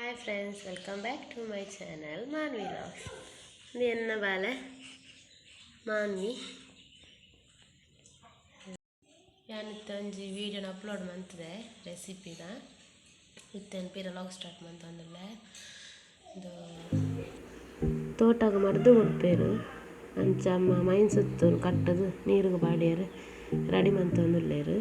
Hi friends, welcome back to my channel Manvi vlogs. ಇದು ಎನ್ನ ಬಾಲೆ ಮಾನ್ವಿ. ಯಾನಿತ್ತ ಒಂಜಿ ವೀಡಿಯೋನ ಅಪ್ಲೋಡ್ ಮಂತದೆ ರೆಸಿಪಿದ. ಇತ್ತೆ ಪಿರ ವ್ಲಾಗ್ ಸ್ಟಾರ್ಟ್ ಮಂತೊಂದುಲ್ಲೆ. ಇದು ತೋಟಗ ಮರ್ದ್ ಬುಡ್ಪೆರ್. ಅಂಚ ಅಮ್ಮ ಮೈನ್ ಸುತ್ತುನು ಕಟ್ಟುದು ನೀರುಗು ಪಾಡ್ಯೆರ್ ರೆಡಿ ಮಂತೊಂದುಲ್ಲೆರ್.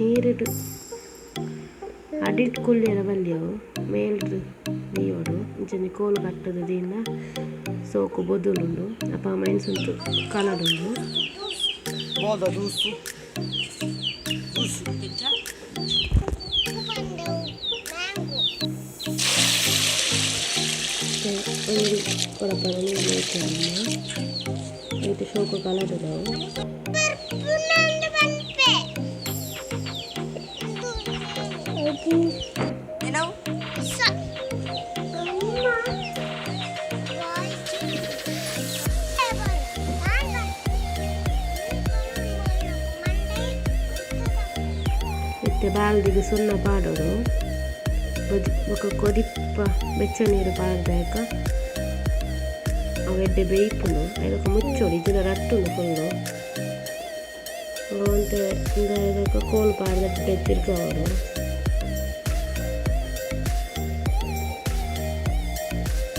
ನೀರುಡು ಅಡಿಟ್ ಕುಲ್ಯರ ಬಲ್ಲಿ ಅವು ಮೇಲ್ಡ್ ದೀವೊಡು. ಇಂಚನೆ ಕೋಲು ಕಟ್ಟುದು ದೀಂಡ ಸೋಕು ಬೊದುಲುಂಡು. ಅಪ ಮೈನ್ ಸುತ್ತು ಕಲಡುಂಡು. ಬೋದ ಜ್ಯೂಸು ಜ್ಯೂಸು. ಒಂಜಿ ಕೊಡಪಾನ ನೀರು ಮೈತೊಂದುಲ್ಲ. ಐಟ್ ಶೋಕು ಕಲಡುದವು. ಏನವು? ಇತ್ತೆ ಬಾಲ್ದಿಗ್ ಸುಣ್ಣ ಪಾಡೊಡು. ಬೊಕ ಕೊದಿಪ್ಪ ಬೆಚ್ಚ ನೀರು ಪಾಡ್ದಾಕ ಅವು ಎಡ್ಡೆ ಬೇಯ್ಪುಂಡು. ಐಕ್ ಮುಚ್ಚೊಡು, ಇಜ್ಜಿಂಡ ರಟ್ಟುಂಡು ಫುಲ್ಲು. ಒಂತೆ ಉಂದು ಕೋಲು ಪಾಡ್ದ್ ಎಡ್ಡೆ ತಿರ್ಗಾವೊಡು.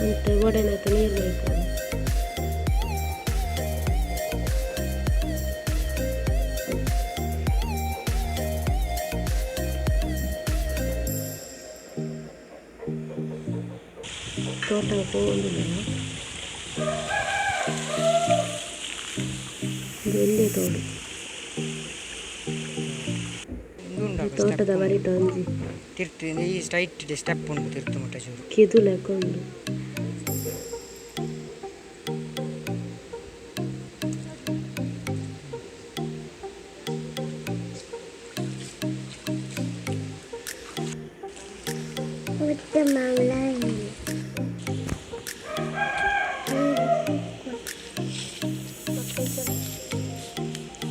ಒಂತೆ ಬೋಡಾಯಿನಾತ್ ನೀರು ಮೈಪೊಡು. ತೋಟ ಪೋವೊಂದುಲ್ಲೆರ್. ಉಂದು ಎಲ್ಯ ತೋಡು. ಉಂದು ತೋಟದ ಬರಿತ ಒಂಜಿ ತಿರ್ತು ಈ ಸ್ಟ್ರೈಟ್ ಸ್ಟೆಪ್ ಉಂಡು ತಿರ್ತು ಮುಟ್ಟ ಚೂರು. ಕೆದು ಲೆಕ ಉಂಡು.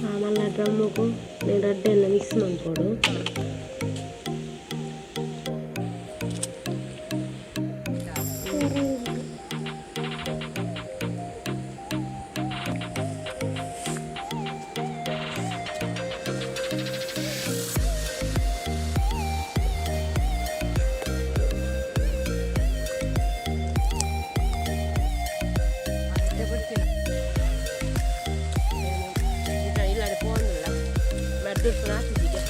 ಆ ಮಲ್ಲ ಡ್ರಮ್ಮುಗು ರಡ್ಡೆಲ ಮಿಕ್ಸ್ ಮನ್ಪೊಡು. ಇಲ್ಲಡೆ ಪೋಂದುಲ್ಲ ಮರ್ದ್ ಆತಿಜಿಗೆ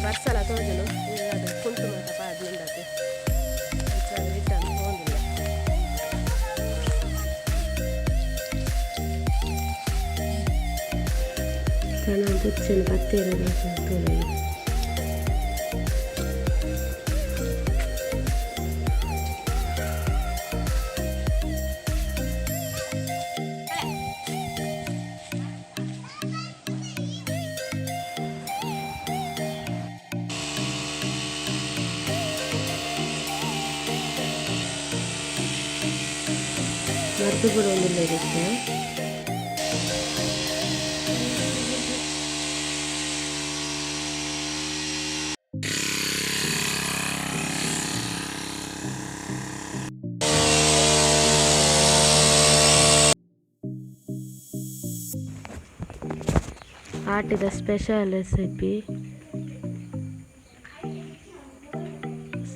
ಬರ್ಸಲ ತೋಜುನು. ಅದು ಕುಂಟು ಮಾತ ಪಾಡ್ದುಂಡತೆ. ಅಂಚಾದ್ ರಿಟರ್ನ್ ಪೋಂದುಲ್ಲ. ಪ್ರಣವ್ ಪುಚ್ಚೆನ್ ಪತ್ತೆರೆ ತೂಲೊಲಿ. ಮರ್ದ್ ಬುಡೊಂದುಲ್ಲೆರ್ ಇತ್ತೆ. ಆಟಿದ ಸ್ಪೆಷಲ್ ರೆಸಿಪಿ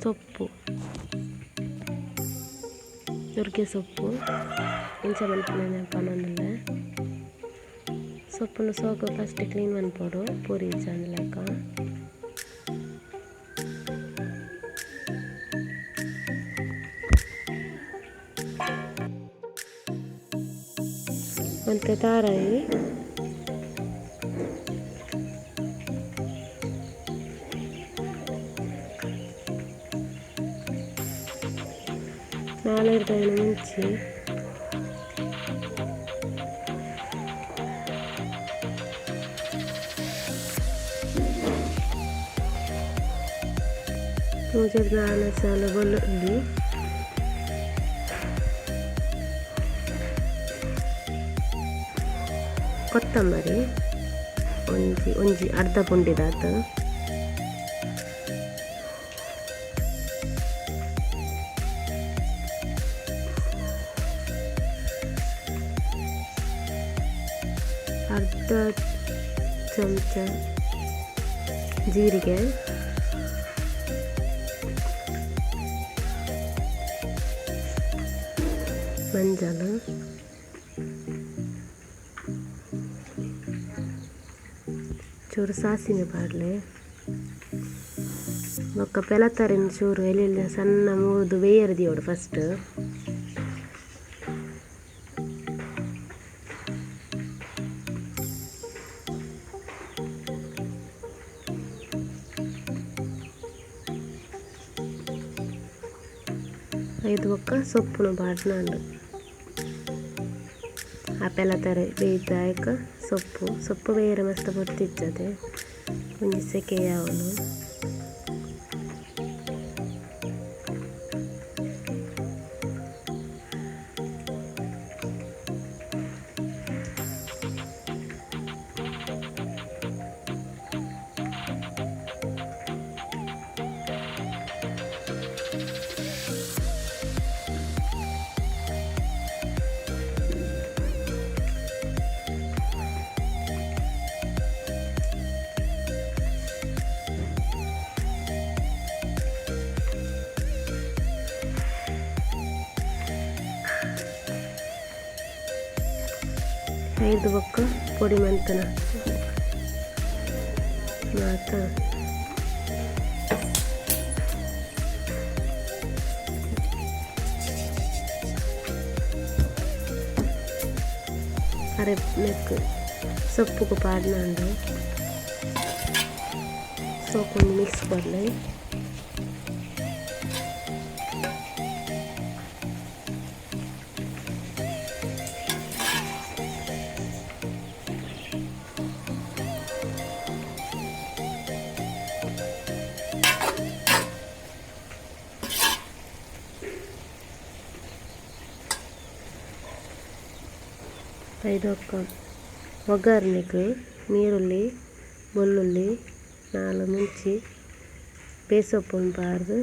ಸೊಪ್ಪು, ನುಗ್ಗೆ ಸೊಪ್ಪು. ಎಂಚ ಮನ್ಪುನೆ ಪನೊಂದುಲ್ಲೆ. ಸೊಪ್ಪುನು ಸೋಕು ಫಸ್ಟ್ ಕ್ಲೀನ್ ಮನ್ಪೊಡು, ಪೂರಿ ಇಜ್ಜಂದಿಲೆಕ. ಒಂತೆ ತಾರಾಯಿ, ನಾಲೆರ್ದ್ ಐನ್ ಮುಂಚಿ, ಮೂಜೆರ್ದ್ ನಾಲ್ ಸಾಲು ಬೊಲ್ಲುಳ್ಳಿ. ಕೊತ್ತಂಬರಿ ಒಂಜಿ ಒಂಜಿ ಅರ್ಧ ಪುಂಡಿದಾತ್ ಅರ್ಧ ಚಮಚ ಜೀರಿಗೆ ಮಂಜಲ್ ಚೂರು ಸಾಸಿವೆ ಪಾಡ್ಲೆ ಬೊಕ್ಕ ಪೆಲತರಿನ್ ಚೂರು ಎಲ್ಯ ಸಣ್ಣ ಮೂರ್ದು ಬೇಯರ್ ದೀವೊಡು ಫಸ್ಟ್ ಐದು ಬೊಕ್ಕ ಸೊಪ್ಪುನು ಪಾಡ್ನಾಂಡು ಆ ಪೆಲತರಿ ಬೇಯ್ದಾಯ್ಕ ಸೊಪ್ಪು ಸೊಪ್ಪು ಬೇಯರೆ ಮಸ್ತ್ ಪೊರ್ತಿಜ್ಜತೆ ಒಂಜಿ ಸೆಕೆ ಯಾವುಂಡು ಐದು ಬೊಕ್ಕ ಪೊಡಿ ಮಂತನ ಮಾತ ಅರೆ ನೆಕ್ ಸೊಪ್ಪುಗು ಪಾಡ್ನಾಂಡು ಸೊಪ್ಪು ಮಿಕ್ಸ್ ಕೊರ್ಲೆ ಐದೊಕ್ಕ ಒಗ್ಗರಣೆಗ್ ನೀರುಳ್ಳಿ ಬೆಳ್ಳುಳ್ಳಿ ನಾಲ್ ಮುಂಚಿ ಬೇಸೊಪ್ಪುನು ಪಾಡ್ದ್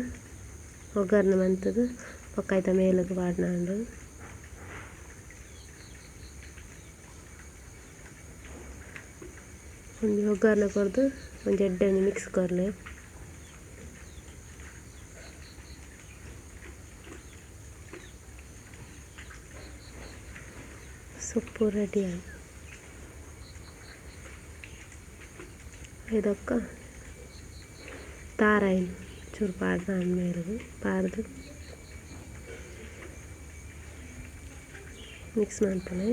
ಒಗ್ಗರಣೆ ಮಂತುದು ಬೊಕ್ಕ ಐತ ಮೇಲುಗ್ ಪಾಡ್ನಾಂಡು. ಒಂಜಿ ಒಗ್ಗರಣೆ ಕೊರ್ದು ಒಂಜಿ ಎಡ್ಡೆ ಒಂಜಿ ಮಿಕ್ಸ್ ಕೊರ್ಲೆ. ಸೊಪ್ಪು ರೆಡಿ ಆಂಡ್. ಐದೊಕ್ಕ ತಾರಾಯಿನ್ ಚೂರು ಪಾಡ್ದಾಂಡ್ ಮೇಲುಗ್ ಪಾಡ್ದ್ ಮಿಕ್ಸ್ ಮನ್ಪುನೆ.